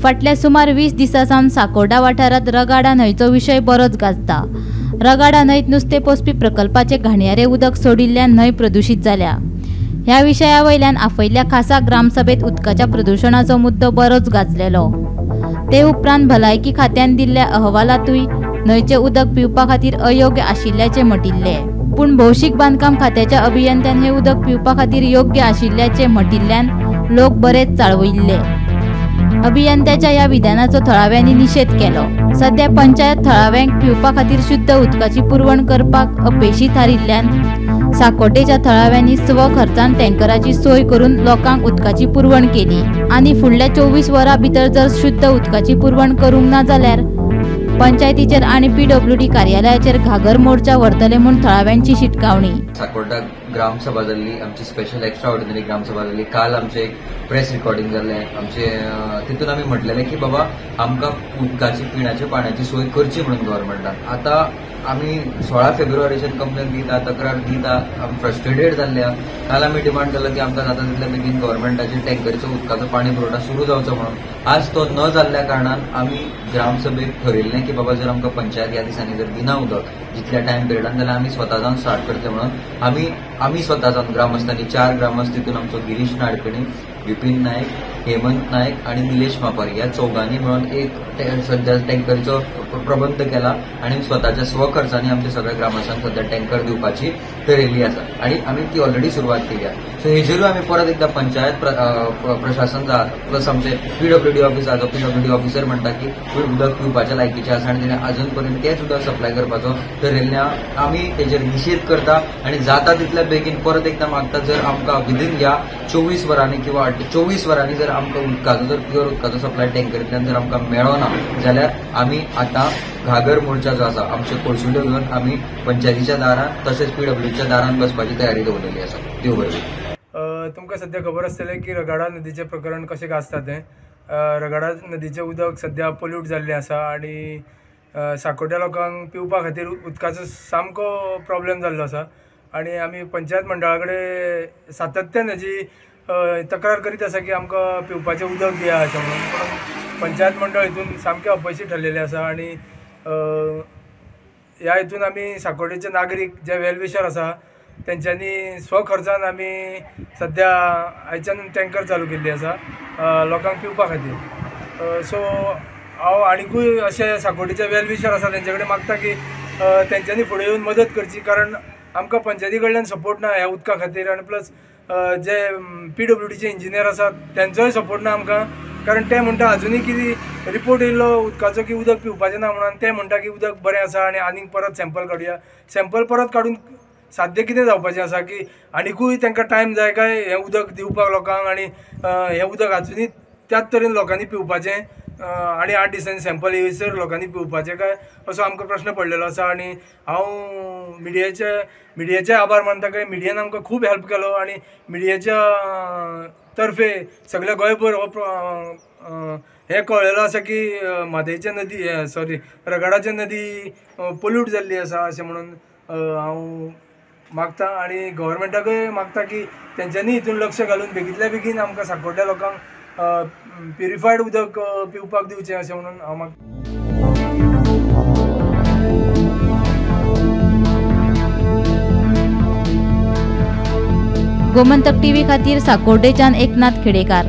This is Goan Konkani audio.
फाटल्या सुमार 20 दिसां सावन साकोर्डा वाठारांत रगाडा न्हंयचो विशय बरोच गाजता. रगाडा न्हंयत नुस्तें पोसपी प्रकल्पाचे घाणयारे उदक सोडिल्ल्यान न्हंय प्रदूशीत जाल्या. ह्या विशया वयल्यान आपयल्ल्या खासा ग्रामसभेत उदकाच्या प्रदुशणाचो मुद्दो बरोच गाजलेलो. ते उपरांत भलायकी खात्यान दिल्ल्या अहवालांतूय न्हंयचें उदक पिवपा खातीर अयोग्य आशिल्ल्याचें म्हटिल्लें. पूण भौशीक बांदकाम खात्याच्या अभियंत्यान हें उदक पिवपा खातीर योग्य आशिल्ल्याचें म्हटिल्ल्यान लोक बरेच चाळवयिल्ले. अभियंत्याच्या ह्या विधानाचो थळाव्यांनी निशेध केलो. सध्या पंचायत थळाव्यांक पिवपा खातीर शुद्ध उदकाची पुरवण करपाक अपेशी थारिल्ल्यान साकोर्डेच्या थळाव्यांनी स्व खर्चान टँकराची सोय करून लोकांक उदकाची पुरवण केली आनी फुडल्या 24 वरां भितर जर शुद्ध उदकाची पुरवण करूंक ना जाल्यार पंचायतीचेर आनी पीडब्ल्यूडी कार्यालयाचेर घागर मोर्चा व्हरतले म्हूण थळाव्यांची शिटकावणी. साकोर्डा ग्रामसभा जाल्ली, आमची स्पेशल एक्स्ट्रा ऑर्डिनरी ग्रामसभा जाल्ली. काल आमचें एक प्रेस रिकॉर्डिंग जाल्लें आमचें, तितून आमी म्हटलेलें की बाबा आमकां उदकाची पिण्याच्या पाण्याची सोय करची म्हणून गव्हर्मेंटान. आतां आमी 16 फेब्रुवारीच्यान कंप्लेन दिता, तक्रार दिता, आमी फ्रस्ट्रेटेड जाल्ले. काल आमी डिमांड केलो की आमकां जाता तितल्या बेगीन गव्हर्मेंटाची टँकरीचो उदकाचो पाणी पुरवठा सुरू जावचो म्हणून. आज तो न जाल्ल्या कारणान आमी ग्रामसभेक ठरयल्लें की बाबा जर आमकां पंचायत ह्या दिसांनी जर दिना उदक जितल्या टायम पिरियडान जाल्यार आमी स्वता जावन स्टार्ट करतले म्हणून आमी स्वता जावन ग्रामस्थांनी, 4 ग्रामस्थ, तितून आमचो गिरीश नाडकणी, विपीन नायक, हेमंत नायक आनी निलेश मापारी ह्या चौगांनी मेळून एक सध्या टँकरीचो प्रबंध केला आनी स्वताच्या स्वखर्चांनी आमच्या सगळ्या ग्रामस्थांक सध्या टँकर दिवपाची ठरयल्ली आसा आनी आमी ती ऑलरेडी सुरवात केली आसा. सो हेजेरूय आमी परत एकदां पंचायत प्रशासन प्लस आमचे पीडब्ल्यूडी ऑफिस आसा, पीडब्ल्यूडी ऑफिसर म्हणटा की उदक पिवपाच्या लायकीचें आसा आनी तेणें अजून पर्यंत तेंच उदक सप्लाय करपाचो ठरयल्लें. आमी तेजेर निशेध करता आनी जाता तितल्या बेगीन परत एकदां मागता, जर आमकां विदीन ह्या 24 वरांनी किंवा 24 वरांनी जर आमकां उदकाचो जर प्युअर उदकाचो सप्लाय टँकरींतल्यान जर आमकां मेळना जाल्यार आमी आतां घागर मोर्चा जो आसा आमचे कोळसुल्यो घेवन आमी पंचायतीच्या दारान तशेंच पीडब्ल्यूच्या दारान बसपाची तयारी दवरलेली आसा. देव बरें. तुमकां सद्या खबर आसतलें की रगाडा नदीचें प्रकरण कशें गाजता तें. रगाडा नदीचें उदक सद्या पोल्यूट जाल्लें आसा आनी साकोर्ड्या लोकांक पिवपा खातीर उदकाचो सामको प्रोब्लेम जाल्लो आसा आनी आमी पंचायत मंडळा कडेन सातत्यान हेजी तक्रार करीत आसा की आमकां पिवपाचें उदक दिया अशें म्हणून. पूण पंचायत मंडळ हितून सामकें अपयशी ठरलेलें आसा आनी ह्या हितून आमी साकोर्डेचे नागरीक जे वेलविशर आसा तेंच्यांनी स्वखर्चान आमी सद्या आयच्यान टँकर चालू केल्ली आसा लोकांक पिवपा खातीर. सो हांव आनिकूय अशे साकोर्डेचे वेलविशर आसा तेंचे कडेन मागता की तेंच्यांनी फुडें येवन मदत करची, कारण आमकां पंचायती कडल्यान सपोर्ट ना ह्या उदका खातीर आनी प्लस जे पीडब्ल्यूडीचे इंजिनियर आसात तेंचोय सपोर्ट ना आमकां, कारण ते म्हणटा अजुनूय कितें रिपोर्ट येयल्लो उदकाचो की उदक पिवपाचें ना म्हणून, ते म्हणटा की उदक बरें आसा आनी आनीक परत सॅम्पल काडुया. सॅम्पल परत काडून साद्य कितें जावपाचें आसा की आनिकूय तांकां टायम जाय काय हें उदक दिवपाक लोकांक आनी हें उदक अजुनूय त्याच तरेन लोकांनी पिवपाचें आनी 8 दिसांनी सॅम्पल येयसर लोकांनी पिवपाचें काय असो आमकां प्रश्न पडलेलो आसा. आनी हांव मिडियाचे आभार मानता काय मिडियान आमकां खूब हेल्प केलो आनी मिडियाच्या तर्फे सगळ्या गोंयभर हो हें कळ्ळेलो आसा की म्हादयचे नदी सॉरी रगाडाचे नदी पोल्यूट जाल्ली आसा अशें म्हणून हांव मागता आनी गव्हर्मेंटाकूय मागता की तेंच्यांनी हितून लक्ष घालून बेगींतल्या बेगीन आमकां साकोर्ड्या लोकांक प्युरिफायड उदक पिवपाक दिवचें अशें म्हणून हांव मागता. गोमंतक टीव्ही खातीर साकोर्डेच्यान एकनाथ खेडेकार.